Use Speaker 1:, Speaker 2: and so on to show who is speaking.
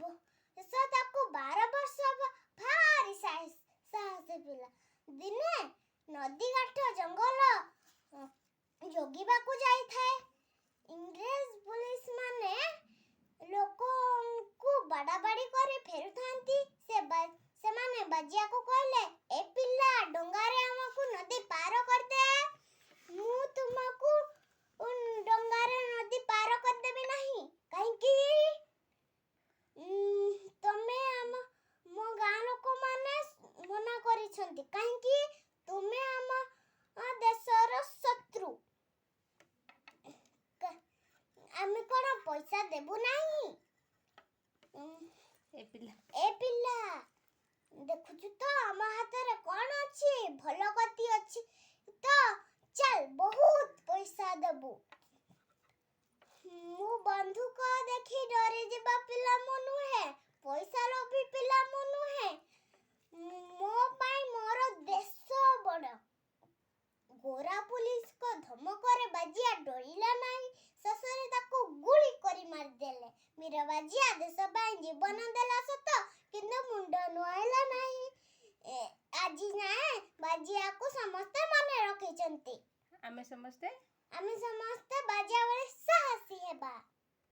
Speaker 1: ବୟସ ତାକୁ 12 ବର୍ଷ ହବ। ଭାରି ସାହସୀ ପିଲା। ଦିନେ ନଦୀ କାଠ ଜଙ୍ଗଲ ଜଗିବାକୁ ଯାଇଥାଏ। ଇଂରେଜ ପୋଲିସ ମାନେ ଲୋକଙ୍କୁ ବାଡ଼ାବାଡ଼ି କରି ଫେରୁଥାନ୍ତି। ସେମାନେ ବାଜିଆକୁ କହିଲେ, "ଏ ପିଲା, ଡଙ୍ଗାରେ ଆମକୁ ନଦୀ ପାର କରିଦେ।" "ମୁଁ ତୁମକୁ ଡଙ୍ଗାରେ ନଦୀ ପାର କରିଦେବି ନାହିଁ।" "କାହିଁକି?" "ତମେ ଆମ ମୋ ଗାଁ ଲୋକମାନେ ମନା କରିଛନ୍ତି।" "କାହିଁକି?" "ତୁମେ ଆମ ଦେଶର ଶତ୍ରୁ।" "ଆମେ କ'ଣ ପଇସା ଦେବୁ ନାହିଁ?"
Speaker 2: ଏ ପିଲା।
Speaker 1: ଏ ପିଲା, ଦେଖୁଛୁ ତ ଆମ ହାତରେ କ'ଣ ଅଛି? ଭଲ ଗତି ଅଛି ତ? ଚାଲ, ବହୁତ ପଇସା ଦେବୁ। ମୁଁ ବନ୍ଧୁକ ଦେଖି ଡରିଯିବା ପିଲା ମୁଁ ନୁହେଁ। ପଇସା ଲୋଭୀ ପିଲା ମୁଁ ନୁହେଁ। ମୋ ପାଇଁ ମୋର ଦେଶ ବଡ଼। ଗୋରା ପୁଲିସଙ୍କ ଧମକରେ ବାଜିଆ ଡରିଲା ନାହିଁ। ଶେଷରେ ତାକୁ ଗୁଳି କରି ମାରିଦେଲେ। ବୀର ବାଜିଆ ଦେଶ ପାଇଁ ଜୀବନ ଦେଲା ସତ, କିନ୍ତୁ ମୁଣ୍ଡ ନୁଆଇଲା ନାହିଁ। ଆଜି ଯାଏଁ ବାଜିଆକୁ ସମସ୍ତେ ମନେ ରଖିଛନ୍ତି।
Speaker 2: ଆମେ ସମସ୍ତେ
Speaker 1: ଆମେ ସମସ୍ତେ ବାଜିଆ ଭଳି ସାହସୀ ହେବା।